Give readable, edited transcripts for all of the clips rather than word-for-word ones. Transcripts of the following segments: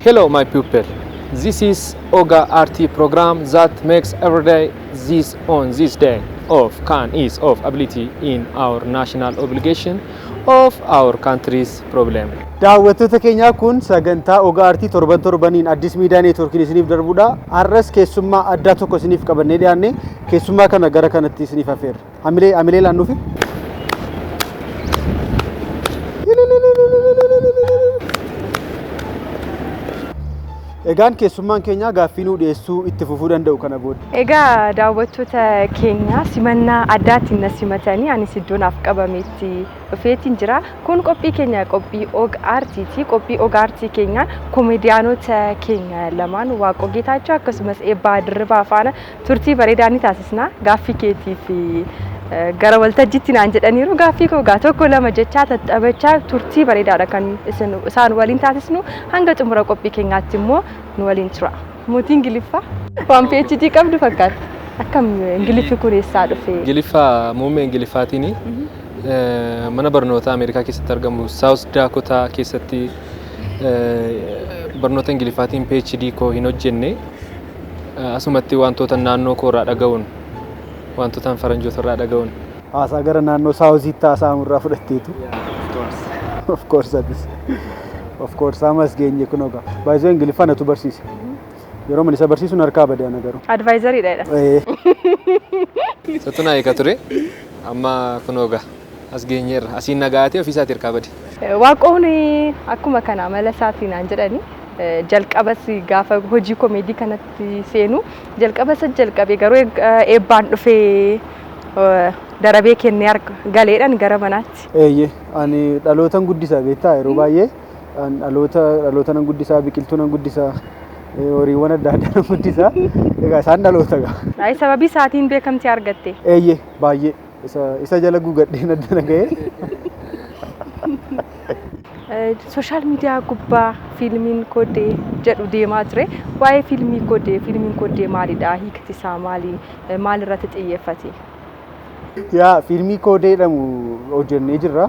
Hello, my people. This is Oga RT program that makes every day this on this day of can is of ability in our national obligation of our country's problem. Daawwattoota keenyaa, kun sagantaa Oga Aartii torban torbaniin Addis Miidiyaa Neetwoorkiin isiniif darbudha. Har'as keessummaa addaa tokko isiniif qabannee dhiyaanne. Keessummaa kana gara kanatti isiniif affeerra. Hamilee hamilee laannuufi. Egaan keessummaan keenya gaaffii nuu dhiyeessuu itti fufuu danda'u kana booda. Egaa daawwattoota keenya, simannaa addaatiin na simatanii anis iddoo naaf qabametti dhufeetiin jira. Kun qophii keenya qophii Og Aartiiti. Qophii Og Aartii keenyaan komeediyaanota keenya lamaan, Waaqoo Geetaachoo akkasumas Eebbaa Dirribaa faana turtii bareedaa ni taasisna. Gaaffii keetii fi gara waltajjiitti naan jedhaniiru. Gaaffii koo gaa tokko lama jechaa tattaphachaa turtii bareedaadha kan isin isaan waliin taasisnu. Hanga xumura qophii keenyaatti immoo nu waliin tura. Mootii Ingiliffaa waan PhD qabdu fakkaata. Akkam, Ingiliffi kun eessaa dhufe? Ingiliffaa muummee Ingiliffaatiin mana barnootaa Ameerikaa keessatti argamu South Dakota keessatti barnoota Ingiliffaatiin PhD koo hin hojjenne. Asumatti wantoota naannoo koo irraa dhaga'uun, wantoota faranjoota irraa dhaga'uun. Haasaa gara naannoo Southiitti haasa'amu irraa fudhatteetu. Of course atis. Of course amas geenye kun ogaa. Baay'isoo Ingiliffaa natu barsiise. Yeroo mana isa barsiisuun harkaa badee ana garuu. Advisoriidha jedha. Isatu naa eega ture. Amma kun ogaa as geenyeerra. Asiin nagaatee ofii isaatii harkaa bade. Waaqoon akkuma kana amala isaatiin naan jedhani, jalqabas gaafa hojii komeedii kanatti seenu jalqaba isa jalqabe garuu eebbaan dhufee darabee kennee galeedhaan gara manaatti. Eeyyee, ani dhalootan guddisaa beektaa. Yeroo baay'ee ani dhaloota nan guddisaa, biqiltuu nan guddisaa, horiiwwan adda addaa nan guddisaa. Egaa isaan dhaloota gaa. Ay, sababii isaatiin beekamtii argatte. Eeyyee, baay'ee isa jala guugadheen adda na ga'ee. Social media gubbaa fiilmiin Kodee jedhu deemaa ture. Waa'ee fiilmii Kodee, fiilmiin Kodee maalidha? Hiikti isaa maali? Maal irratti xiyyeeffate? Yaa, fiilmii Koodee jedhamu hojjennee jirra.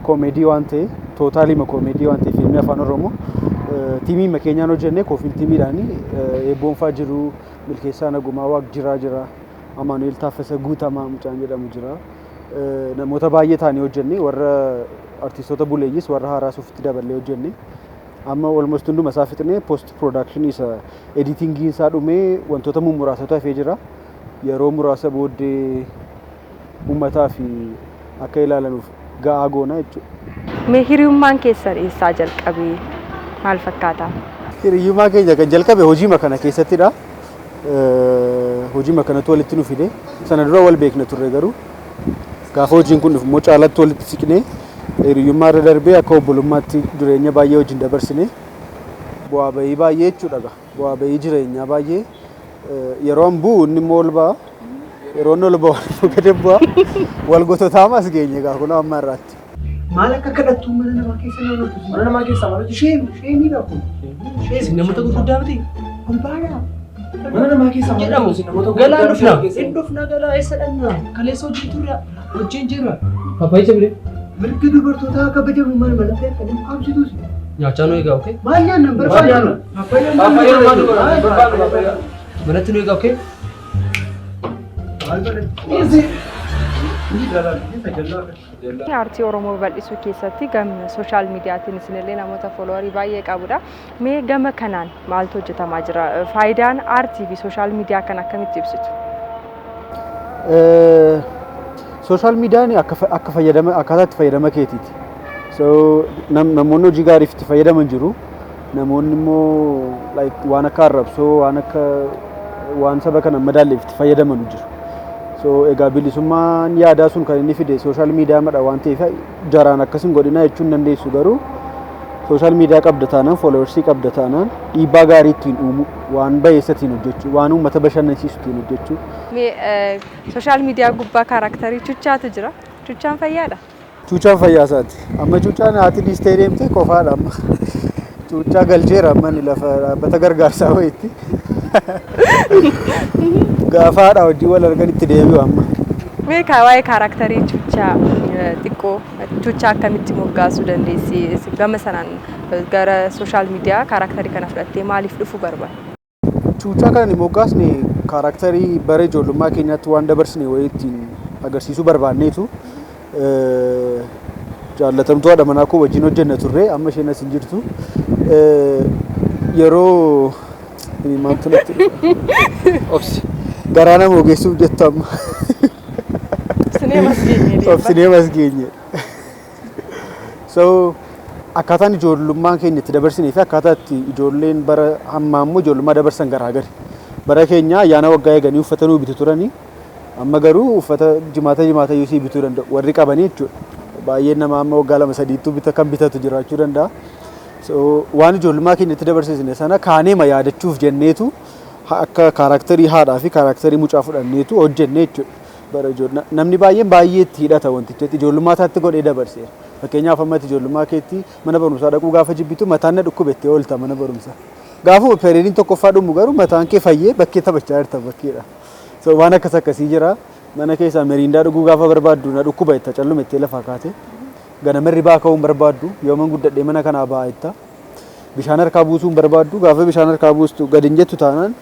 Koomedii waan ta'e, totallyma koomedii waan ta'e, fiilmii afaan Oromoo. Teamii keenyaan hojjennee, koofil teamiidhaan Eebboonfaa jiru, Milkeessaa Nagumaa Waaq jiraa jira, Amaanu'eel Taaffasa Guutamaa mucaan jedhamu jira. Namoota baay'ee ta'anii hojjenne, warra artistoota buleeyyis warra haaraas ofitti daballee hojjenne. Amma almost hunduma isaa fixnee post production isa editingiin isaa dhumee wantoota mummuraasatu hafee jira. Yeroo muraasa booddee uummataa fi akka ilaalanuuf ga'aa goona jechuudha. Mee hiriyummaan keessan eessaa jalqabee, maal fakkaata? Hiriyyummaa keenya kan jalqabe hojiima kana keessattidha. Hojiima kanatu walitti nu fide. Sana dura wal beekna turre, garuu gaafa hojiin kun dhufu immoo caalatti walitti siqnee hiriyyummaa irra darbee akka obbolummaatti jireenya baay'ee wajjin dabarsine, bu'aa bahii baay'ee jechuudha gaa. Bu'aa bahii jireenyaa baay'ee, yeroo an bu'u inni immoo ol ba'a. Yeroo inni ol ba'u immoo gadi bu'a. Wal gototaa as geenye gaa kun amma irraatti. Maal akka kadhattuu mana namaa keessa nama hojjetu? Mana namaa keessaa maal hojjetu? Shame, shameiidha kun. Isin namoota gurguddaa miti? Ol baadhaa. Mana namaa keessaa maal Jedhamu. hojjetu? Isin namoota Galaa gurguddaa dhufna. keessa. Hin dhufna, galaa eessa dhaqna? Kaleessa hojii turre. Hojiin jira. Paappaayyicha bire. Mirgi dubartootaa kabajamu maal mala ta'e kan hin qaamsitus. Nyaachaa nu eegaa, okay? Maal nyaannan barbaadu? Paappaayyaa maal godha? Barbaadu paappaayyaa. Manatti nu eegaa, okay? Maal godhatti? Aartii Oromoo babal'isuu keessatti gama social mediaatiin isinillee namoota followerii baay'ee qabudha. Mee gama kanaan maaltu hojjetamaa jira? Faayidaan aartii fi social media kan akkamitti ibsitu? Social mediaan akka fayyadama, akkaataa itti fayyadama keetiiti. So namoonni hojii gaariif itti fayyadaman jiru. Namoonni immoo like waan akka arrabsoo, waan akka waan saba kana madaalleef itti fayyadaman jiru. So egaa bilisummaan yaadaa sun kan inni fide social media madha waan ta'eef jaraan akkas hin godhina jechuun hin dandeessu, garuu social media qabda taanaan, followersii qabda taanaan, dhiibbaa gaarii ittiin uumuu, waan bayeessa ittiin hojjechuu, waan uummata bashannansiisu ittiin hojjechuu. Mee social media gubbaa characterii Chuchaatu jira. Chuchaan fayyaadha? Cuuchaan fayyaa isaati. Amma cuuchaan haati dhiistee deemte qofaadha amma. Cuuchaa galcheera amma inni lafa dhaabbata gargaarsaa wayiitti. Gaafa haadha wajjin wal argan itti deebi'u amma. Mee waa'ee characterii Cuuchaa xiqqoo, Cuuchaa akkamitti moggaasuu dandeessi? Gama sanaan gara social media characterii kana fudhattee maaliif dhufuu barbaadde? Cuuchaa kana moggaasne characterii bara ijoollummaa keenyaatti waan dabarsine wayii ittiin agarsiisuu barbaanneetu. Jaallatamtuu haadha manaa koo wajjin hojjenna turre, amma isheen as hin jirtu. Yeroo maaltu natti dhufa? Obsi. Garaa nama ogeessuuf jettu amma. Obsinee masgeenye. Obsinee masgeenye. So akkaataan ijoollummaan keenya itti dabarsinee fi akkaataa itti ijoolleen bara ammaa immoo ijoollummaa dabarsan garaagari. Bara keenya ayyaana waggaa eeganii uffata nuu bitu turanii, amma garuu uffata jimaata jimaata iyyuu sii bituu danda'u warri qabanii jechuudha. Baay'een nama amma waggaa lama sadiittuu bita kan bitatu jiraachuu danda'a. So waan ijoollummaa keenya itti dabarsine sana kaaneema yaadachuuf jenneetu akka characterii haadhaa fi characterii mucaa fudhanneetu hojjenne jechuudha. Bara namni baay'een baay'ee itti hidhata wantichatti, ijoollummaa isaatti godhee dabarseera. Fakkeenyaaf, ammatti ijoollummaa keetti mana barumsaa dhaquu gaafa jibbitu mataan na dhukkube itti oolta mana barumsaa. Gaafuma periodiin tokkoffaa dhumu garuu mataan kee fayyee bakkee taphachaa jirta bakkeedha. So waan akkas akkasii jira. Mana keessaa Mirinda dhuguu gaafa barbaaddu na dhukkuba itti calluma itti lafaa kaate. Ganama hirribaa ka'uu hin barbaaddu, yooman guddadhee mana kanaa ba'a jetta. Bishaan harkaa buusuu hin barbaaddu, gaafa bishaan harkaa buustu gadi hin jettu taanaan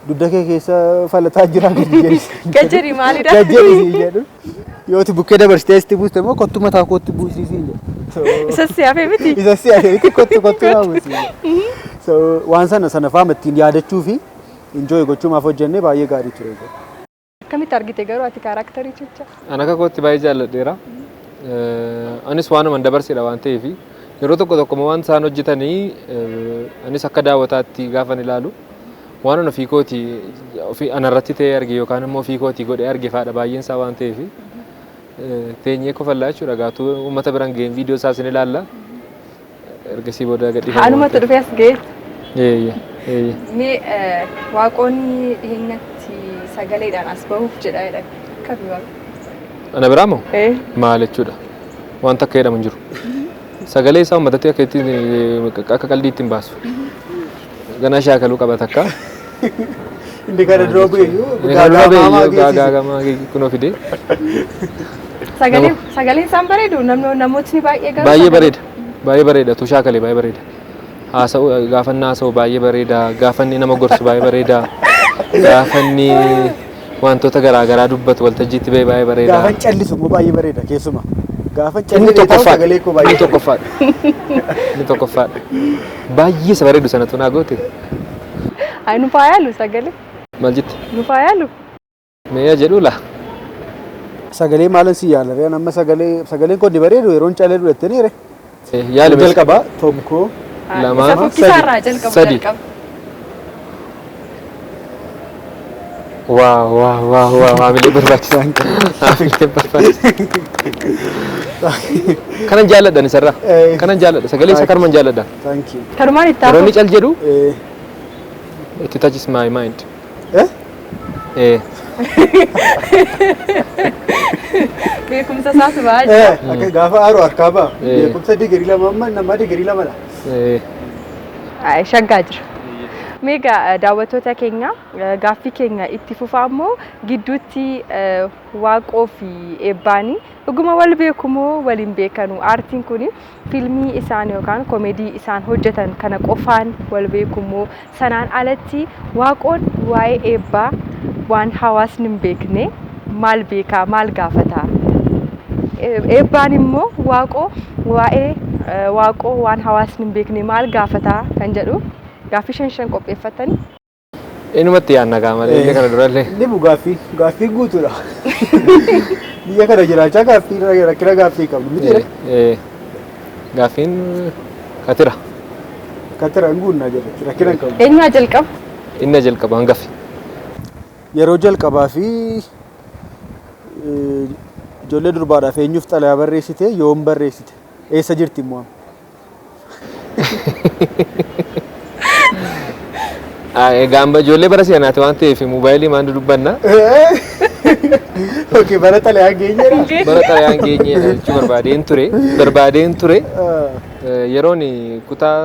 dugda kee keessa falataa jira gadi jedhi. Gajjeri maalidha? Gad jedhi siin jedhu. Yoo ati bukkee dabarsitee asitti buuste immoo kottu mataa kootti buusii siin jedhu. So, Isa si hafe miti? Isa si hafe miti, kottu kottu naa buusii. So waan sana sana faama ittiin yaadachuu fi enjoy gochuumaaf hojjennee baay'ee gaarii ture. Akkamitti argite garuu ati characterii Cuuchaa? An akka kootti baay'ee jaalladheera. Anis waanuma dabarsedha waan ta'eef, yeroo tokko tokko waan isaan hojjetanii anis akka daawwataatti gaafan ilaalu waan an ofii kooti ofii anarratti ta'ee arge yookaan immoo ofii kootii godhee arge fa'aadha baay'een isaa waan ta'eef, teenyee kofallaa jechuudha. Gaatuu uummata biraan ga'een viidiyoo isaas ni ilaalla. Ergasii booda gadhiifama. Anumatu dhufee as ga'e. Eeyye eeyye. Mee waaqoonni dhiheenyatti sagaleedhaan as bahuuf jedha jedhan. Kami waaqa? Ana biraa moo? Eh. Maal jechuudha? Wanta akka jedhamu hin jiru. Sagalee isaa uummatatti akka ittiin akka qalbii ittiin baasu. Ganaa shaakaluu qaba takka. Inni kana dura bu'eeyyuu Inni kana dura gaagamaa bu'eeyyuu geessise. gaagamaa kunoo fide. Sagaleen sagaleen isaan bareedu, namootni baay'ee garuu Baay'ee bareeda. Baay'ee bareeda. Tu shaakalee baay'ee bareeda. Haasa'u gaafanni haasa'u baay'ee bareeda. Gaafanni nama gorsu baay'ee bareeda. Gaafanni wantoota garaa garaa dubbatu waltajjiitti ba'ee baay'ee bareeda. Gaafan callisu immoo baay'ee bareeda keessuma. Gaafan Inni callisee ta'u tokkoffaadha. sagalee koo baay'ee Inni tokkoffaadha. Inni tokkoffaadha. Baay'ee isa bareedu sanatu naa goote. Ay, nu faayalu sagalee. Maal jette? Nu faayalu. Meeya jedhu laa. Sagalee maalan si yaala ree? Amma sagaleen koo inni bareedu yeroon calee du'attanii ree. Yaali. Jalqabaa tokko. Lama, Isa fokkisaarraa jalqabu sadi. jalqaba. Wow wow wow wow, haamilee barbaachisaa. Haamilee barbaachisaa. Kanan jaalladhan isarraa. Kanan jaalladha. Sagalee isaa kanuman jaalladha. Thank you. Kanumaan itti Yeroo inni hafu. cal jedhu it touches my mind. Eh? Eh. Beekumsa isaatu ba'aa jira. Akka gaafa aaru harkaa ba'a. Beekumsa digirii 2 amma nama digirii 2dha. Ay, shaggaa jira. Mee egaa daawwattoota keenya, gaaffii keenya itti fufaa immoo gidduutti Waaqoo fi Eebbaanii dhuguma wal beeku moo waliin beekanu? Aartiin kun fiilmii isaan yookaan koomedii isaan hojjetan kana qofaan wal beeku moo sanaan alatti Waaqoon waa'ee Eebbaa waan hawaasni hin beekne maal beekaa, maal gaafata? Eebbaan immoo Waaqoo waa'ee Waaqoo waan hawaasni hin beekne maal gaafata kan jedhu gaaffii shan shan qopheeffatanii. Inumatti yaadna gaa malee biyya kana durallee. Inni bu gaaffii guutuudha. Biyya kana jiraachaa gaaffii rakkina gaaffii qabnu miti ree. Gaaffiin katira. Katira hin guunnaa jedhe, rakkina hin qabnu. Eenyu jalqabu? Inni jalqabu hangafi. Yeroo jalqabaa fi ijoollee durbaadhaaf eenyuuf xalayaa barreessite, yoom barreessite, eessa jirti immoo amma? Egaa amma ijoollee bara seenaati waan ta'eef moobaayilii maan dubbanna. Okay, bara xalayaan geenyeedha. Bara xalayaan geenyeedha jechuu barbaadeen ture. Barbaadeen ture. Yeroon kutaa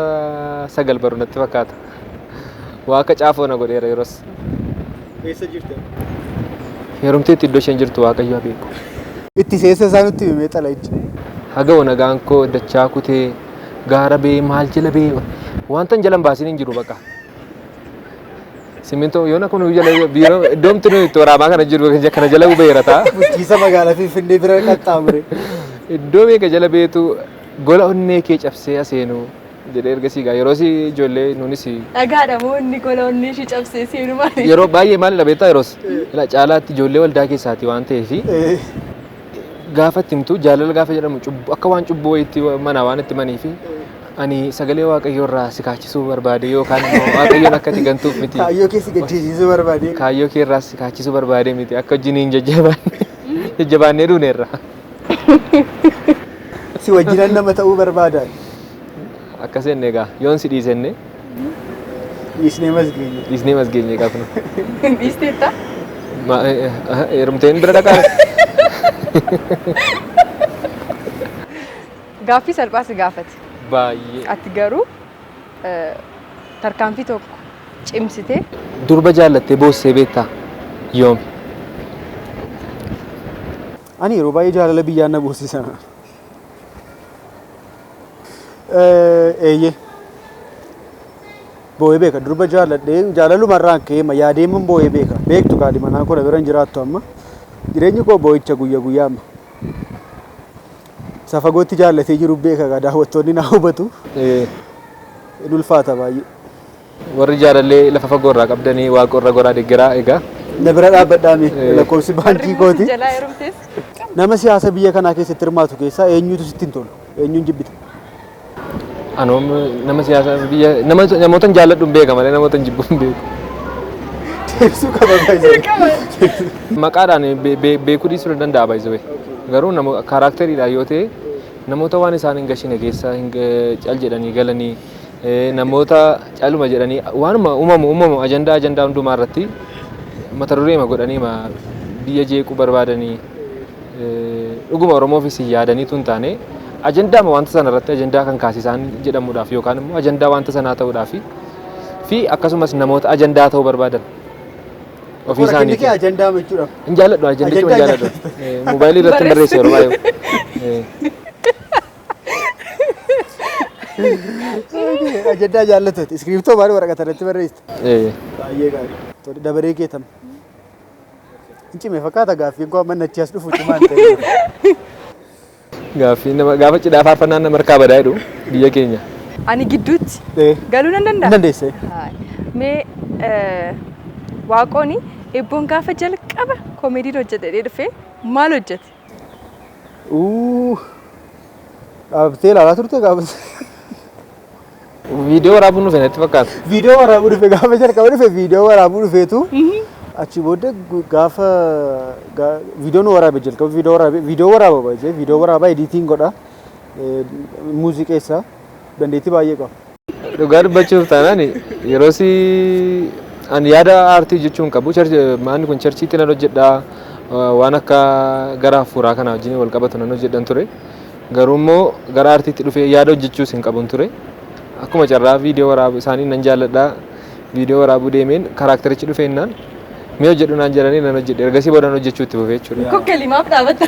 9 baru natti fakkaata. Waa akka caafoo na godheera yeroos. Eessa jirti? Heerumteetti iddoo isheen jirtu Waaqayyo haa beeku. Itti seensa isaa nutti himee xalayichi. Haga nagaan koo dachaa kutee gaara bee maal jala bee wanta hin jalan baasiin hin jiru baqa. Simintoo yoona kun jala biiroo iddoomti nuyi itti waraabaa kana jiru kana jala bubeera ta'a. Bulchiinsa magaalaa Finfinnee bira qaxxaamure. Iddoo meeqa jala beetu gola onnee kee cabsee aseenu jedhee ergasii gaa yeroo si ijoollee nuunis Dhagaadha moo inni gola onnee ishee cabsee seenu maali? Yeroo baay'ee maalidha beektaa yeroos caalaatti ijoollee waldaa keessaati waan ta'eef gaafa itti himtu jaalala gaafa jedhamu akka waan cubbuu wayiitti manaa waan itti manii fi ani sagalee Waaqayyoo irraa si kaachisuu barbaade yookaan immoo Waaqayyoon akka ati gantuuf miti. Kaayyoo kee si gaddisiisuu barbaade. Kaayyoo kee irraa si kaachisuu barbaade miti akka wajjiniin jajjabaannee duuneerra. Si wajjinan nama ta'uu barbaadaan. Akkas jenne egaa yoon si dhiisenne. Dhiisnee masgeenye. Dhiisnee masgeenye qabnu. Dhiisteetta? Heerumteen bira dhaqaa. Gaaffii salphaa si gaafate. Baay'ee. Ati garuu tarkaanfii tokko cimsitee. Durba jaallattee boossee beektaa? Yoomi? Ani yeroo baay'ee jaalala biyyaan na boossisa. Eeyyee. Boo'ee beeka. Durba jaalladhee jaalalumarraan ka'ee yaadeeman boo'ee beeka. Beektu kaadhi manaa koo na bira hin jiraattu amma. Jireenyi koo boo'icha guyya guyyaa amma. Isa fagootti jaallatee jiru beeka gaa daawwattoonni na hubatu. Hin ulfaata baay'ee. Warri jaalallee lafa fagoo irraa qabdanii waaqa irra goraa deeggaraa egaa. Na bira dhaabbadhaa mee lakkoofsi baankii kooti. Jalaa heerumtes. Nama siyaasa biyya kanaa keessatti hirmaatu keessaa eenyutu sitti hin tolu? Eenyuun jibbita? Anoom nama siyaasa biyya nama namoota hin jaalladhu hin beeka malee namoota hin jibbu hin beeku. Deebisuu qaba baay'ee. Maqaadhaan beekuu dhiisuu ni danda'a baay'ee. Garuu nama kaaraakteriidhaan yoo ta'e namoota waan isaan hin gashine keessa hin cal jedhanii galanii namoota caluma jedhanii waanuma uumamu uumamu ajandaa ajandaa hundumaa irratti mata dureema godhanii biyya jeequu barbaadanii dhuguma Oromoofis hin yaadaniitu hin taane ajandaama wanta sana irratti ajandaa kan kaasisaan jedhamuudhaaf yookaan immoo ajandaa wanta sanaa ta'uudhaaf fi akkasumas namoota ajandaa ta'uu barbaadan ofii Rakkinni isaaniitiin. kee ajandaa jechuudha. Hin jaalladhu ajandicha hin Ajandaa jaalladhu. Moobaayilii irratti hin barreessu yeroo baay'ee. Ajandaa jaallatati. Iskiriiptoo maal waraqata irratti barreessita? Baay'ee gaarii. Tole dabaree keetama. Hin cime fakkaata gaaffiin koo amma nachi as dhufu cimaa hin ta'e. Gaaffii nama gaafa cidhaa faarfannaan nama harkaa badaa jedhu biyya keenya. Ani gidduutti galuu nan danda'a? Hin dandeesse. Mee Waaqooni Eebboon gaafa jalqaba koomeediin hojjete jedhee dhufee maal hojjete? Dhaabtee ilaalaa turte gaafa. Viidiyoo waraabuun dhufe natti fakkaata. Viidiyoo waraabuu dhufe gaafa jalqaba dhufe viidiyoo waraabuu dhufeetu achi booda gaafa viidiyoo nu waraabe jalqaba viidiyoo waraabe viidiyoo waraaba baay'ee viidiyoo waraabaa ediitiin godha muuziqeessa dandeettii baay'ee qaba. Dhugaa dubbachuuf taanaan yeroo si ani yaada aartii hojjechuu hin qabu. Manni kun charchiitti nan hojjedha. Waan akka gara hafuuraa kana wajjin wal qabatu nan hojjedhan ture. Garuu immoo gara aartiitti dhufee yaada hojjechuus hin qabun ture. Akkuma carraa viidiyoo waraabuu isaanii nan jaalladha. Viidiyoo waraabuu deemeen karaakterichi dhufeennaan mee hojjedhu naan jedhanii nan hojjedhe. Ergasii booda hojjechuu itti fufee jechuudha. Kokkelimaaf dhaabatta.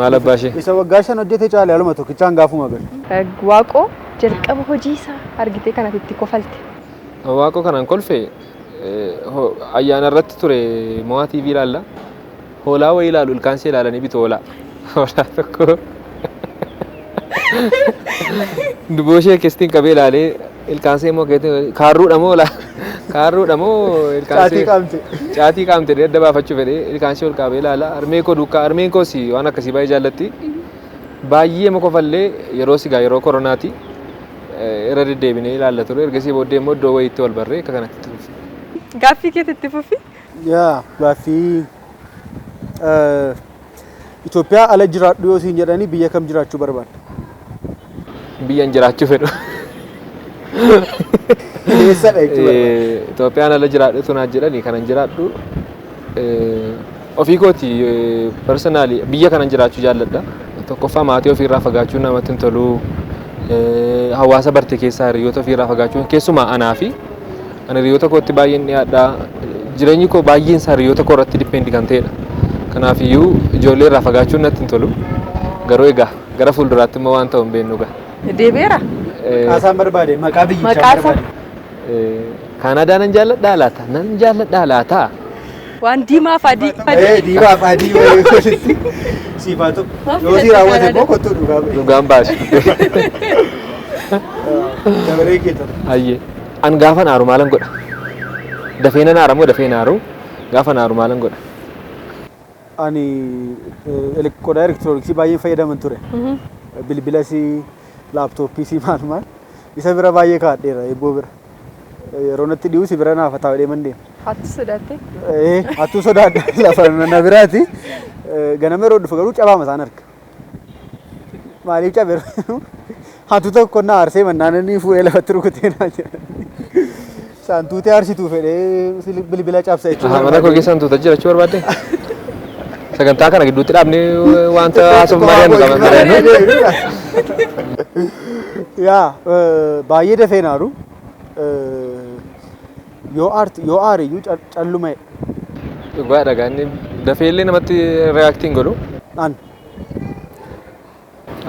Maal abbaa ishee? Isa waggaa 5 hojjete caale aluma tokkichaan gaafuma galu. Waaqoo jalqaba hojii isaa argitee kanatti itti kofalte. Waaqoo kanaan kolfe ayyaana irratti ture Mo'aa TV ilaalla. Hoolaa wayii ilaalu ilkaan ishee ilaalanii bitu hoolaa. Hoolaa tokko duboo ishee keessatti qabee ilaalee ilkaan ishee immoo keessatti kaarruudha moo kaarruudha moo ilkaan Caatii ishee qaamte. Caatii qaamte adda baafachuu fedhee ilkaan ishee ol kaabee ilaala. Harmee koo duukaa harmeen koos waan akkasii baay'ee jaallatti. Baay'ee ma kofallee yeroo sigaa yeroo koronaati irra deddeebinee ilaalla ture. Ergasii booddee immoo iddoo wayiitti wal barree akka kanatti itti fufi. Gaaffii keetti itti fufi. Yaa gaaffii Itoophiyaa ala jiraadhu yoo siin jedhanii biyya kam jiraachuu barbaadda? Biyyan jiraachuu fedhu. Eessadha jechuu barbaadda? Itoophiyaan ala jiraadhu tunaa jedhanii kanan jiraadhu Ofii kooti personally biyya kanan jiraachuu jaalladha. Tokkoffaa, maatii ofiirraa fagaachuun namatti hin tolu. Hawaasa barte keessaa hiriyoota ofiirraa fagaachuun, keessumaa anaa fi ani hiriyoota kootti baay'een dhiyaadha. Jireenyi koo baay'een isaa hiriyoota koo irratti depend kan ta'edha. Kanaafiyyuu ijoollee irraa fagaachuun natti hin tolu. Garuu egaa gara fuulduraatti immoo waan ta'u hin beeknu gaa. Deebi'eera? Maqaa barbaade, maqaa biyyichaa Maqaa isaa? barbaade. Kaanaadaa nan jaalladhaa laata? Nan jaalladhaa laata? Waan diimaa fi adii. Diimaa fi adii wayii walitti siif haa ta'u. Maaf Yoo si filatte raawwate Kaanaadaa? immoo kottuu dhugaa ba'e. Dhugaan baasu. Dabaree kee ta'u. Hayyee. An gaafa naaru maalan godha? Dafee nan aara moo dafee naaru? Gaafa naaru maalan godha? Ani qodaa elektirooniksii baay'een fayyadaman ture. Bilbilas, laaptooppiis, maal maal isa bira baay'ee kaa'adheera eebboo bira. Yeroo natti dhiyu si bira naaf taa'u deeman deema. Hattu sodaatte? Hattuu sodaadha lafa na biraati. Ganama yeroo dhufu garuu cabaama isaan arga. Maaliif cabe? Hattuu tokko na aarsee mannaan inni fuudhee lafatti rukutee naa jedhan. Saantuutee aarsituu fedhee bilbila cabsa jechuudha. Mana koo keessa hantuuta jira jechuu barbaadde? Sagantaa kana gidduutti dhaabnee wanta haasofnu mari'annu qaba. Yaa, baay'ee dafee naaru. Yoo aarti yoo aare iyyuu calluma. Dhugaadha gaa, inni dafee illee namatti react iin godhu. An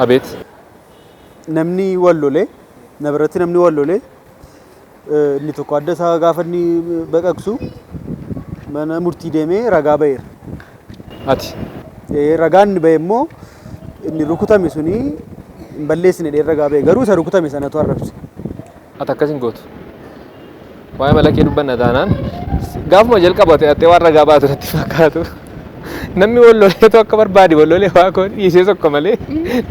Abeet. Namni wal lolee na biratti, namni wal lolee inni tokko adda isaa gaafa inni baqaqsu mana murtii deemee ragaa ba'eera. Ati. Ragaan inni ba'e immoo inni rukutame suni hin balleessine dheer ragaa ba'e, garuu isa rukutame sanatu arrabse. Ati akkas hin gootu. Waa'ee malakee dubbanna taanaan gaafuma jalqaba ta'attee waan ragaa baatu natti fakkaatu. Namni wal loleetu akka barbaade wal lolee waa koo dhiisee tokko malee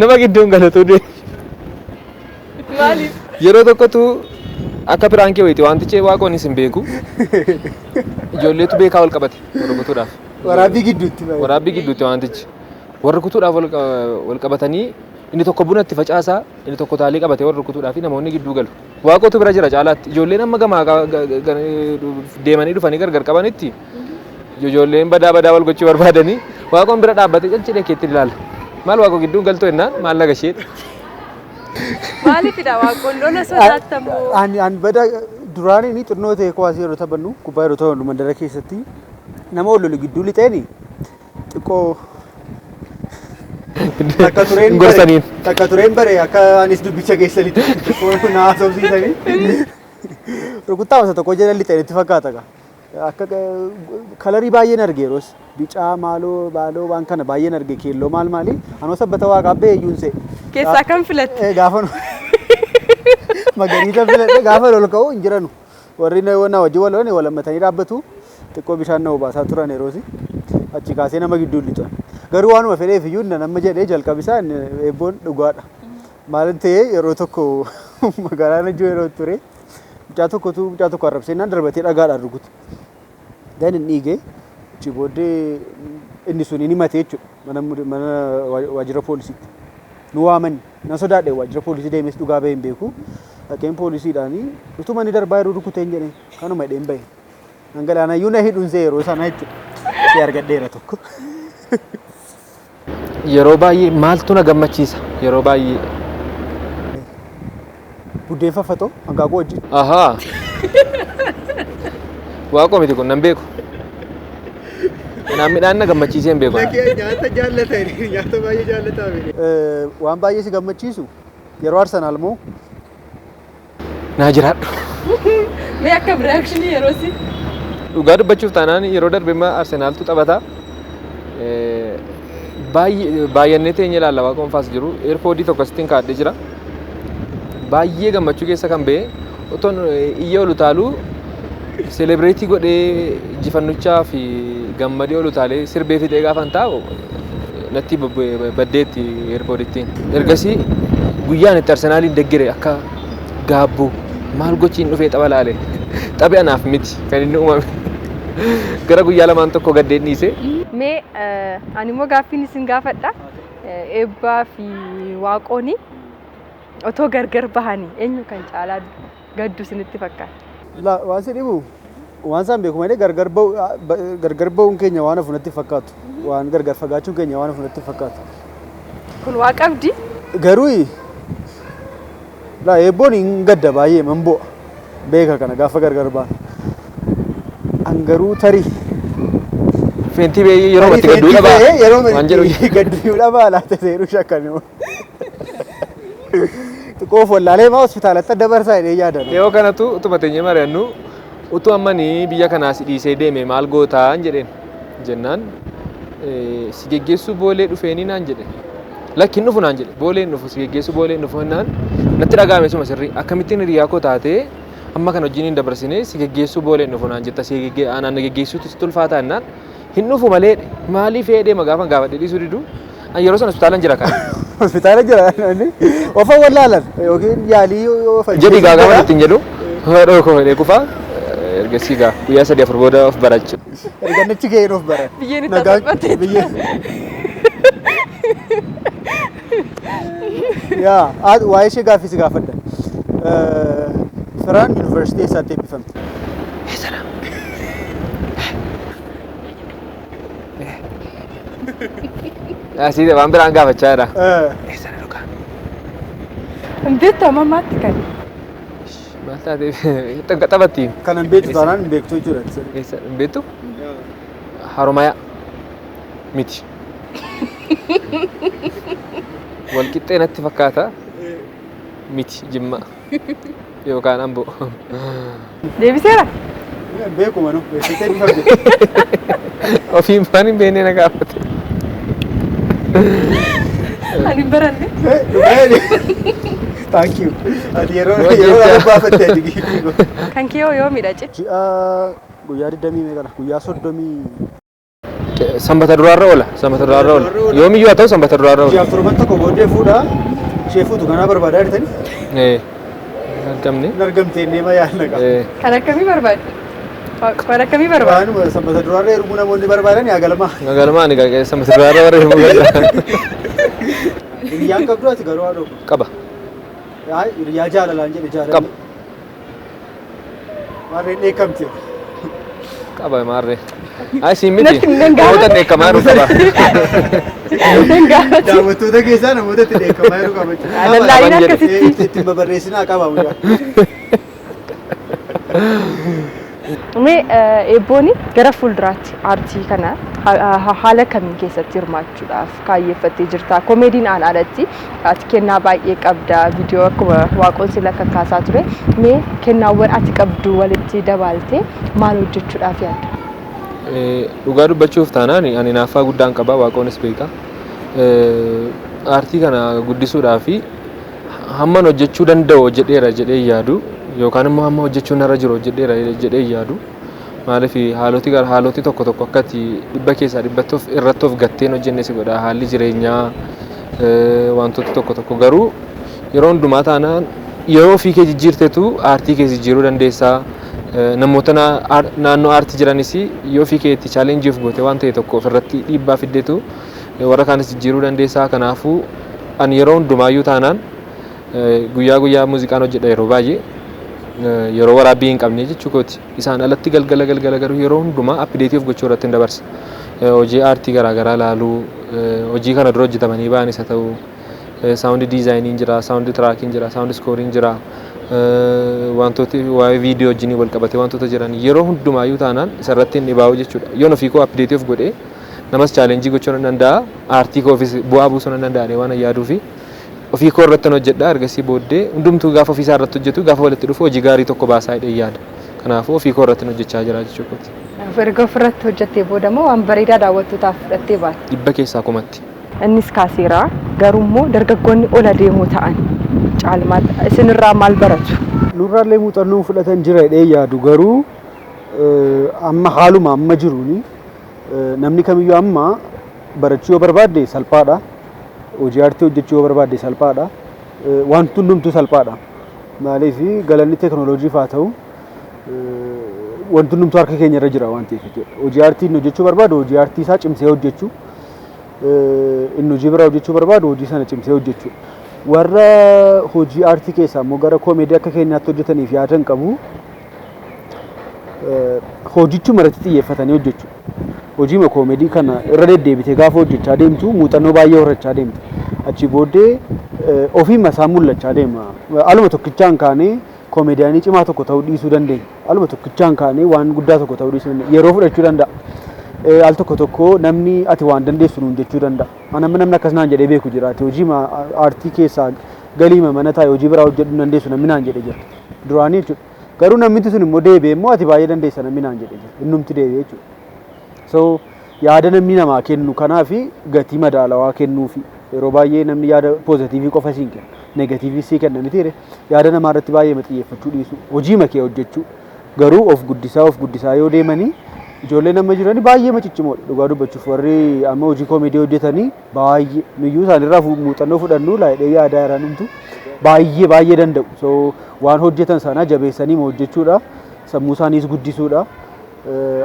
nama gidduun galatu deema. Maaliif? Yeroo tokkotu akka prank ii wayiiti wantichi, waaqoonis hin beeku. Ijoolleetu beekaa wal qabate wal rukutuudhaaf. Waraabbii gidduutti baay'ee. Waraabbii gidduutti wantichi. Warri rukutuudhaaf wal qabatanii, inni tokko buna itti facaasaa, inni tokko taalii qabatee warra rukutuudhaaf namoonni gidduu galu. Waaqootu bira jira caalaatti. Ijoolleen amma gamaa deemanii dhufanii gargar qabanitti ijoolleen badaa badaa wal gochuu barbaadanii waaqoon bira dhaabbatee calcidhee keetti ilaala. Maal waaqoo gidduun galtoo jennaan maal laga isheedha. Maaliifidha waaqoon lola sodaattamoo? Ani bada duraan inni xinnoo ta'e kuwaasii yeroo taphannu, kubbaa yeroo taphannu mandara keessatti nama wal lolu gidduu lixeeni xiqqoo takka tureen Hin gorsaniin. Takka tureen bare akka anis dubbicha keessa lixe xiqqoo na haasofsiisanii rukuttaa masa tokko jala lixeen itti fakkaata gaa. Akka color ii baay'een arge yeroos, bicaa maaloo baaloo waan kana baay'een arge, keelloo maal maali, anoo sabbata waaqaa ba'e iyyuu hin se'e. Keessaa kam filatte? Gaafa magariisa filadhe. Gaafa ol ka'u hin jiranu. Warri na wajjin wal lolan wal hammatanii dhaabbatu, xiqqoo bishaan na obaasaa turan yeroosi. Achi kaasee nama gidduu lixan. Garuu waanuma fedheef iyyuu nama jedhee jalqabisaa eebboon dhugaadha. Maal ta'ee, yeroo tokko magaalaa Najjoo yeroo ture mucaa tokkotu mucaa tokko arrabseenaan darbatee dhagaadhaan rukute. Dan hin dhiige, achi booddee inni sun hin himate jechuudha mana waajjira poolisiitti. Nu waaman, na sodaadhe, waajjira poolisii deemes dhugaa bahee hin beeku. Dhaqeen poolisiidhaanii utuma inni darbaa yeroo rukuteen jedheen, kanuma hidheen bahe. Dhangalaanayyuu na hidhuun see yeroo sana jechuudha. Si argadheera tokko. Yeroo baay'ee maaltu na gammachiisa? Yeroo baay'ee. Buddeen faffatoo hanqaaquu wajjin. Ahaa. Waaqoo miti kun, nan beeku. Kanaaf midhaan na gammachiisee hin beeku. Nyaata jaallata, nyaata baay'ee jaallataa. Waan baay'ee si gammachiisu yeroo Arsenaal moo? Naa jiraadhu. Mee akka reaction ii yeroo si? Dhugaa dubbachuuf taanaan yeroo darbe immoo Arsenaaltu taphataa. Baay'annee teenye ilaalla, waaqoon faas jiru. AirPod ii tokko asittiin kaa'adhee jira. Baay'ee gammachuu keessa kan ba'e otoon iyya ol utaaluu celebrate ii godhee injifannuchaa fi gammadee ol utaalee sirbee fixee gaafan taa'u natti baddeetti AirPod ittiin. Ergasii guyyaan itti Arsenaaliin deggere akka gaabbuu maal gochiin dhufee tapha laale. Taphi anaaf miti kan inni uumame. Gara guyyaa lamaan tokko gaddeen dhiise. Mee ani immoo gaaffiin isin gaafadha. Eebbaa fi waaqooni otoo gargar bahanii eenyu kan caalaa gaddu isinitti fakkaata? Waan si dhibu Waan isaan beeku malee gargar ba'uun keenya waan hafu natti fakkaatu. Waan gargar fagaachuun keenya waan hafu natti fakkaatu. Kun waa qabdi. Garuu laa eebboon hin gadda baay'ee man bo'a. Beeka kana gaafa gargar ba'an. An garuu tarii. Feentii bee yeroo itti gadduu dhabaa. Yeroo Waan jedhu. itti gadduu dhabaa laata seeruu shakkan. Xiqqoo of wallaalee maa hospitaalatti adda barsaa jedhee yaadan. Yeroo kanatu utuma teenyee mari'annu, utuu ammanii biyya kanaa si dhiisee deeme maal gootaan jedheen jennaan, si geggeessuu Boolee dhufeenii naan jedhe. Lakki, hin dhufu naan jedhe. Boolee hin dhufu, si geggeessuu Boolee hin dhufu jennaan natti dhaga'ame. Suma sirrii akkamittiin hiriyaa koo taatee amma kana wajjin hin dabarsine, si geggeessuu Boolee hin dhufu naan jetta, si anaan na geggeessuutu sitti ulfaataa jennaan, hin dhufu malee maaliif fedhee magaafan gaafadhe dhiisuu didu. An yeroo sana hospitaalan jira kan. Hospitaala jira inni. Ofa wallaalan yookiin yaalii of Jedhi gaa gaafa ittiin jedhu haadha koo fedhee kufaa, ergasii gaa guyyaa 3 4 booda of barachu. Erga achi ga'een of baran. Biyyeen itti Nagaan- salphateetti. Yaa waa'ee ishee gaaffii si gaafadha. Firaan yuunivarsiitii eessaatti eebbifamte? Eessadha? Asii waan biraan gaafachaa jira. Eessadha dhugaa? Hin beektu amma ammaatti kan. Maal taatee taphatti? Kanan beektu taanaan hin beektu jechuudha. Eessa hin beektu? Haromayaa miti. Walqixxee natti fakkaata. Miti, Jimma yookaan Amboo. Deebiseera. Beeku manu eessatti eebbifamte? Ofiin waan hin beekne na gaafate. Ani hin baranne. Thank you. Ati yeroo Hojii yeroo jecha. nama baafatte ati giiftii. Kan kee hoo yoomidha ce? Ji'a guyyaa 20 meeqadha? Guyyaa 30. Sanbata duraarra oola. Sanbata duraarra oola. Yoomiyyuu haa ta'u, sanbata duraarra oola. Ji'aaf torban tokko booddee fuudha. Ishee fuutu kanaa barbaadaa jirtani? Ee. Argamne. Hin argamte deema yaadna qaba. Ee. Kan akkamii barbaadde? Kan akkamii barbaadde? Waanuma sanbata duraarra heerumuu namoonni barbaadan yaa galmaa. Magaaluma ani sanbata duraarra warra himuu galma. Hiriyyaan qabdu ati garuu haadha? Qaba. Hiriyaa jaalalaan jedhe, jaalalli. Qaba. Maarreen dheekkamte. Qaba maarree. Ay, siin miti. Natti hin gaafate. Namoota dheekkamaa jiru qaba. Hin gaafate. Daawwattoota keessaa namoota itti dheekkamaa jiru qaba jechuudha. Dallaaliin Qaban jedhe. akkasitti. Ittiin babarreessinaa qaba mucaa. Mee eebbooni gara fuulduraatti aartii kana haala kamiin keessatti hirmaachuudhaaf kaayyeeffattee jirta? Komeediin aan alatti ati kennaa baay'ee qabda. Viidiyoo akkuma Waaqoon sila kakkaasaa ture. Mee kennaawwan ati qabdu walitti dabaaltee maal hojjechuudhaaf yaadda? Dhugaa dubbachuuf taanaan ani naaffaa guddaan qaba, Waaqoonis beeka. Aartii kana guddisuudhaaf hamman hojjechuu danda'u hojjedheera jedhee yaadu, yookaan immoo hamma hojjechuun narra jiru hojjedheera jedhee yaadu. Maaliif, haaloti gara haaloti tokko tokko akkati dhibba keessaa dhibbatti of irratti of gatteen hojjenne si godha, haalli jireenyaa, wantoota tokko tokko. Garuu yeroo hundumaa taanaan yeroo ofii kee jijjiirtetu aartii kee jijjiiruu dandeessaa. Namoota naannoo aartii jiranis yoo ofii keetti challenge of goote, waan ta'e tokko ofirratti dhiibbaa fiddeetu warra kaanis jijjiiruu dandeessaa. Kanaafuu ani yeroo hundumaayyuu taanaan guyyaa guyyaa muuziqaan hojjedha yeroo baay'ee, yeroo waraabbii hin qabne jechuu kooti. Isaan alatti galgala galgala garuu yeroo hundumaa update of gochuu irratti hin dabarsa. Hojii aartii garaagaraa ilaaluu, hojii kana dura hojjetamanii ba'anis haa ta'u, sound designiin jira, sound trackiin jira, sound scoreiin jira. Wantooti waa'ee viidiyoo wajjin wal qabatee wantoota jiran yeroo hundumaayyuu taanaan isarratti hin dhibaa'u jechuudha. Yoon ofii koo update of godhee namas challenge gochuu nan danda'a, aartii koofis bu'aa buusuu nan danda'a waan yaaduu fi ofii koo irratti hojjedha. Ergasii booddee hundumtuu gaafa ofiisaa irratti hojjetu, gaafa walitti dhufu hojii gaarii tokko baasaa jedhee yaada. Kanaafuu ofii koo irratti hojjechaa jira jechuu kooti. Erga ofirratti hojjettee booda immoo waan bareedaa daawwattootaaf fudhattee baate. Dhibba keessaa kumatti. Innis kaaseera, garuu immoo dargaggoonni ol adeemoo ta'an caalmaatti isinirraa maal baratu? Nurraallee muuxannoo fudhatan jira jedhee yaadu, garuu amma haaluma amma jiruuni namni kamiyyuu amma barachuu yoo barbaadde salphaadha. Hojii aartii hojjechuu yoo barbaadde salphaadha. Wanti hundumtuu salphaadha. Maaliif, galanni teekinooloojiif haa ta'u, wanti hundumtuu harka keenya irra jira waan ta'eef jechuudha. Hojii aartii inni hojjechuu barbaadu hojii aartii isaa cimsee hojjechuu, inni hojii biraa hojjechuu barbaadu hojii sana cimsee hojjechuu. Warra hojii aartii keessaa immoo gara koomeedii akka keenyaatti hojjetaniif yaadan qabu. Hojichuma irratti xiyyeeffatanii hojjechuu. Hojii koomedii kana irra deddeebitee gaafa hojjechaa deemtu muuxannoo baay'ee horachaa deemta. Achi booddee ofiima isaa mul'achaa deema. Aluma tokkichaan kaanee koomediyaanii cimaa tokko ta'uu dhiisuu dandeenya. Aluma tokkichaan kaanee waan guddaa tokko ta'uu dhiisuu dandeenya. Yeroo fudhachuu danda'a. Al tokko tokko namni ati waan dandeessu nuun jechuu danda'a. Ani namni akkas naan jedhee beeku jira. Ati hojii aartii keessaa galiima mana taa'e hojii biraa hojjedhuu hin dandeessu namni naan jedhee jira. Duraanii jechuudha. Garuu namni sun immoo deebi'ee immoo ati baay'ee dandeessa namni naan jedhee jira. Innumti deebi'ee jechuudha. So yaada namni namaa kennu kanaafi gatii madaalawaa kennuufi yeroo baay'ee namni yaada positive qofa siin kenna. Negative sii kenna mitiire yaada namaa irratti baay'ee xiyyeeffachuu dhiisu. Hojii makee hojjechuu garuu of guddisaa yoo deemanii ijoolleen amma jiranii baay'ee ciccimoodha. Dhugaa dubbachuuf warri amma hojii koomedii hojjetanii baay'ee nuyyuu isaanirraa muuxannoo fudhannu laayidhee yaadaa jiran humtu baay'ee baay'ee danda'u. So waan hojjetan sana jabeessanii hojjechuudha. Sammuu isaaniis guddisuudha.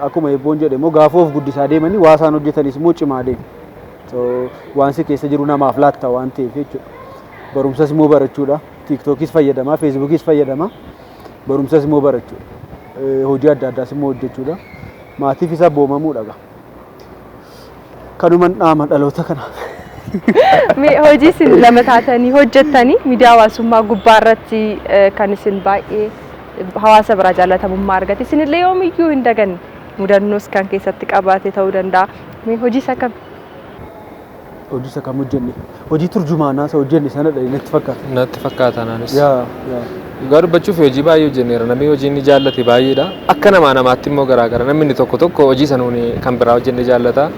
Akkuma Eebboon jedhe immoo gaafa of guddisaa deemanii waa isaan hojjetanis immoo cimaa deemu. So waan si keessa jiru namaaf laatta waan ta'eef jechuudha. Barumsas immoo barachuudha. TikTokis fayyadamaa, Facebookis fayyadamaa. Barumsas immoo barachuudha. Hojii adda addaas immoo hojjechuudha. Maatiif isa boomamuudha gaa. Kanuman dhaama dhaloota kanaaf. Mee hojii isin lama taatanii hojjettanii miidiyaa hawaasummaa gubbaa irratti kan isin baay'ee hawaasa biraa jaallatamummaa argate isinillee yoomiyyuu hin daganne mudannoos kan keessatti qabaate ta'uu danda'a. Mee hojii isa kam? Hojii isa kam hojjenne? Hojii turjumaanaa isa hojjenne sanadha natti fakkaata. Natti fakkaata naanis. Yaa yaa. Dhugaa dubbachuuf hojii baay'ee hojjenneera. Namni hojii inni jaallate baay'eedha. Akka namaa namaatti immoo garaagara. Namni inni tokko tokko hojii sanuun kan biraa hojjenne jaallata.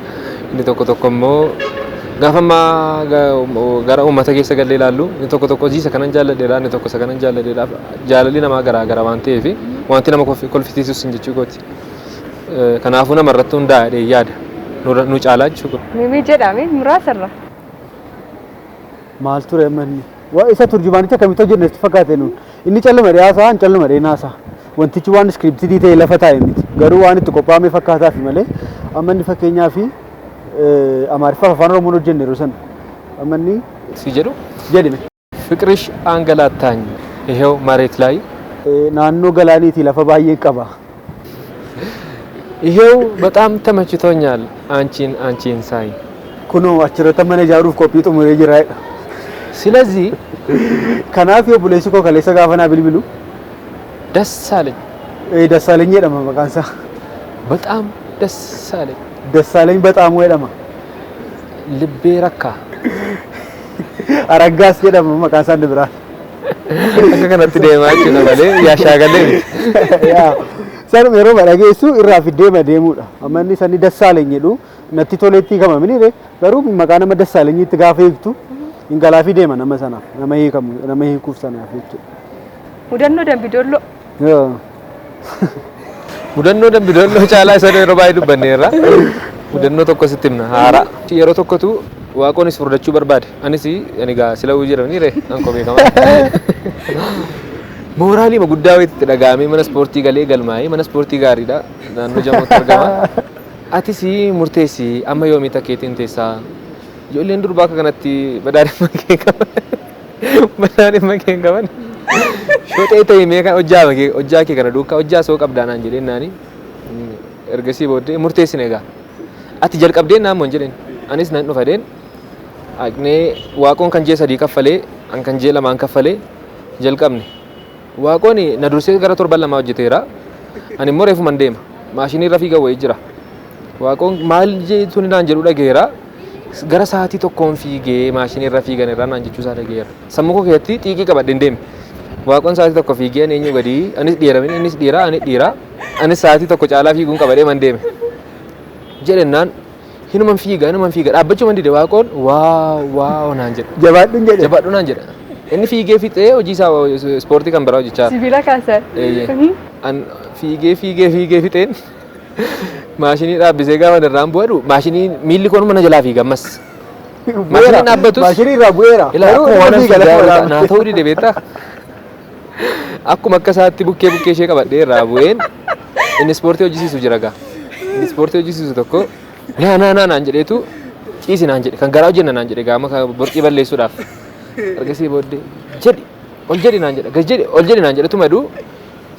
Inni tokko tokko immoo gaafa ammaa gara uummata keessa gallee ilaallu inni tokko tokko hojii isa kanan jaalladheedha inni tokko isa kanan jaalladheedha. Jaalalli namaa garaagara waan ta'eef wanti nama kolfisiisus hin jechuu kooti. Kanaafuu nama irratti hundaa'ee yaada. Nu caalaa jechuudha. Mee jedhame muraasarra. Maal ture amma inni? Waa isa turjumaanicha akkamitti hojjenne sitti fakkaate nuun? Inni calluma dhiyaasaa, an calluma dheenaasaa. Wantichi waan scripted ta'e lafa taa'e miti. Garuu waan itti qophaa'ame fakkaataafi malee amma inni fakkeenyaa fi Amaariffaaf Afaan Oromoon hojjenne yeroo sana. Amma inni Si jedhu jedhime. ፍቅርሽ አንገላታኝ ይሄው መሬት ላይ Naannoo galaaniitii lafa baay'een qaba. ይሄው በጣም ተመችቶኛል አንቺን አንቺን ሳይ Kunoo achirratti mana ijaaruuf qophii xumuree jira jedha. ስለዚህ Kanaaf obboleessi koo kaleessa gaafa naa bilbilu ደስ አለኝ Dassaaleny jedhama maqaan isaa. በጣም ደስ አለኝ Dassaaleny Baxaamoo jedhama. ልቤ ረካ Araggaas jedhama maqaan isaa inni biraa. Akka kanatti deemaa jechuudha malee yaashaagalee miti. Yaa. Sanuma yeroo dhageessu irraa fiddee deemuudha. Amma inni sanni Dassaaleny jedhu natti toleetti hiikama miniire garuu maqaa nama Dassaalenyitti gaafa hiiktu hin galaafii deema nama sanaaf nama hiikamu nama hiikuuf sanaaf jechuudha. Mudannoo Dambidolloo. Yaa. Mudannoo Dambidolloo caalaa isa yeroo baay'ee dubbanneerra. Mudannoo tokko sitti himna haaraa. Yeroo tokkotu Waaqoonis furdachuu barbaade. Anis ani gaa sila jedhamanii ree an koo beekamaa. Mooraalii guddaa wayiitti dhaga'amee mana ispoortii galee galmaa'ee mana ispoortii gaariidha. Naannoo Jamootti argama. Atis murteessi amma yoomii takkeetiin teessaa. Ijoolleen durbaa akka kanatti badhaadhimma kee qaban. Badhaadhimma kee qaban. Shoxee ta'e mee kan hojjaa kee kana duukaa hojjaa soo qabdaa naan jedheen naani. Ergasii booddee murteessine egaa. Ati jalqabdeen naan moon jedheen. Anis nan dhufa deen. Aqnee Waaqoon kan ji'a 3 kaffalee an kan ji'a 2 kaffalee jalqabne. Waaqoon na dursee gara torban 2 hojjeteera. Ani immoo reefuman deema. Maashinii irra fiiga wayii jira. Waaqoon maal jechuun naan jedhu dhageera. Gara sa'aatii tokkoon fiigee maashinii irra fiigan irraa naan jechuu isaa dhageera. Sammuu koo keessatti xiiqii qabadheen deeme. Waaqoon sa'aatii tokko fiigee ani eenyu gadii anis dhiira innis dhiira ani dhiira anis sa'aatii tokko caalaa fiiguun qabadhee man deeme. Jedhennaan hinuman fiiga hinuman fiiga dhaabbachuu man dide Waaqoon wow wow naan jedhe. Jabaadhuun jedhe. Jabaadhu naan jedhe. Inni fiigee fixee hojii isaa ispoortii kan biraa hojjechaa jira. Sibiila kaasan. Eeyyee. An fiigee fiigee fiigee fixeen maashinii dhaabbisee gaafa irraan bu'adhu maashinii miilli koon mana jalaa fiiga ammas. Maashiniin dhaabbatus Maashinii irraa bu'eera. Ilaa Garuu akkuma waan inni fiiga fiigaa lafa naa ta'uu dide beektaa. Akkuma akka isaatti bukkee bukkee ishee qabadhee irraa bu'een inni ispoortii hojjisiisu jira gaa. Inni ispoortii hojjisiisu tokko naa naa naa naan jedheetu ciisi naan jedhe kan garaa hojjenna naan jedhe gaama borcii balleessuudhaaf. Ergasii booddee jedhi ol jedhi naan jedhe gad jedhi ol jedhi naan jedhetu maduu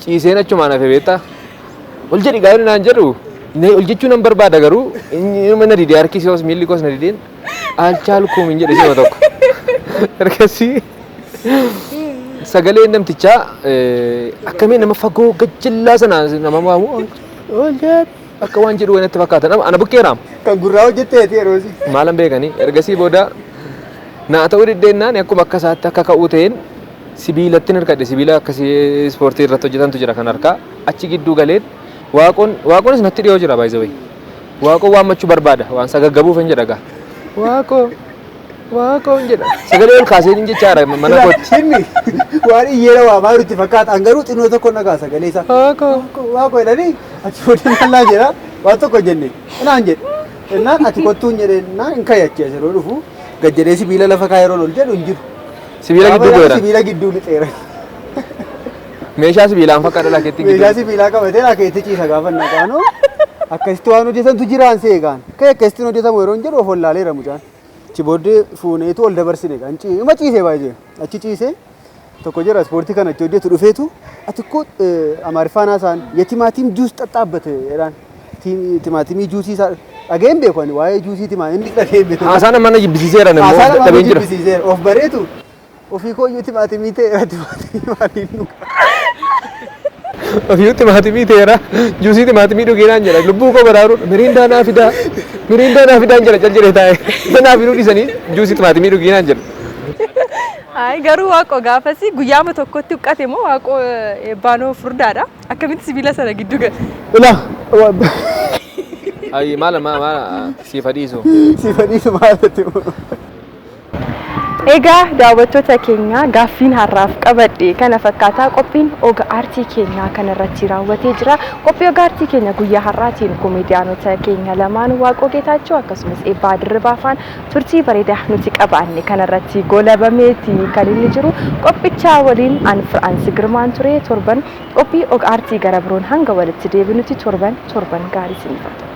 ciiseen achumaan hafe beektaa. Ol jedhi gaarii naan jedhu, ol jechuu nan barbaada, garuu inni na didee, harki koos miilli koos na dideen alchaalkuum hin jedhe sima tokko. Ergasii sagaleen namtichaa akkamiin nama fagoo gajjallaa sana nama waamu, ol jedhi akka waan jedhu natti fakkaata. Ana bukkeeraam. Kan gurraa hojjetteeti yeroo si. Maalan beekanii, ergasii booda naa ta'uu diddeennaan akkuma akka isaatti akka ka'uu ta'een sibiilatti hirkadhe. Sibiila akkasii ispoortii irratti hojjetantu jira kan harkaa. Achi gidduu galeen Waaqoon, Waaqoonis natti dhiyoo jira baay'ee. Waaqoo waammachuu barbaada, waan sagaggabuuf hin jedha gaa. Waaqoo, Waaqoo hin jedha, sagalee ol kaasee hin jechaadha mana kootti. Inni waan iyyeera waamaa jirutti fakkaata. An garuu xinnoo tokko nagaa sagalee isaa. Waaqoo. Waaqoo jedhanii achi booda maallaa jedha, waan tokko jenne naan jedhe. Innaan ati kottuu hin jedhe, naan hin kayyachi as yeroo dhufu gad jedhee sibiila lafa kaa'ee yeroo ol jedhu hin jiru. Sibiila gidduu bu'eera. Sibiila gidduu lixeera. Meeshaa sibiilaan fakkaata lakeetti Meeshaa gidduu. Sibiilaa qabatee lakeetti ciisa gaafa naqaanoo akkasitti waan hojjetantu jiraan seegaan. Ka'e akkasitti hojjetamu yeroo hin jedhu of wallaaleera mucaan. Achi booddee fuuneetu ol dabarsine kan ima ciisee baay'ee achi ciisee tokko jira ispoortii kana achi hojjetu dhufeetu, ati koo Amaariffaan haasa'an, የቲማቲም ጁስ ጠጣበት jedhaan. Timaatimii juusii isaa dhageen beeku, ani waa'ee juusii timaa inni dhageen beeku. Haasaan nama na jibbisiiseera immoo Haasaan nama dadhabeen jira. Jibbisiiseera, of bareetu ofii kooyyuu timaatimii ta'eera, timaatimii maaliin dhuga. Ofiiyyuu timaatimii ta'eera, juusii timaatimii dhugeenaan jedha. Lubbuu koo baraaruun Mirindaa naa fidaa, Mirindaa naa fidaan jedha. Cal jedhee taa'e, isa naa fiduu dhiisanii juusii timaatimii dhugeenaan jedha. Ay, garuu Waaqoo gaafasi guyyaama tokkotti huqqate moo Waaqoo eebbaanoo furdaadha. Akkamitti sibiila sana gidduu gala? Ilaa. Ayi, maala maala, siif adiisu. Si fadhiisu maalatti. Egaa daawwattoota keenya, gaaffiin har'aaf qabadhe kana fakkaataa. Qophiin oga aartii keenyaa kanarratti raawwatee jira. Qophii oga aartii keenya guyyaa har'aatiin komeediyaanota keenya lamaan Waaqoo Geetaachoo akkasumas Eebbaa Dirribaa faan turtii bareedaa nuti qabaanne kanarratti golabameeti kan inni jiru. Qophichaa waliin an Firaansi Girmaan ture. Torban qophii oga aartii gara biroon hanga walitti deebinutti torban torban gaarii isiniif haa ta'u.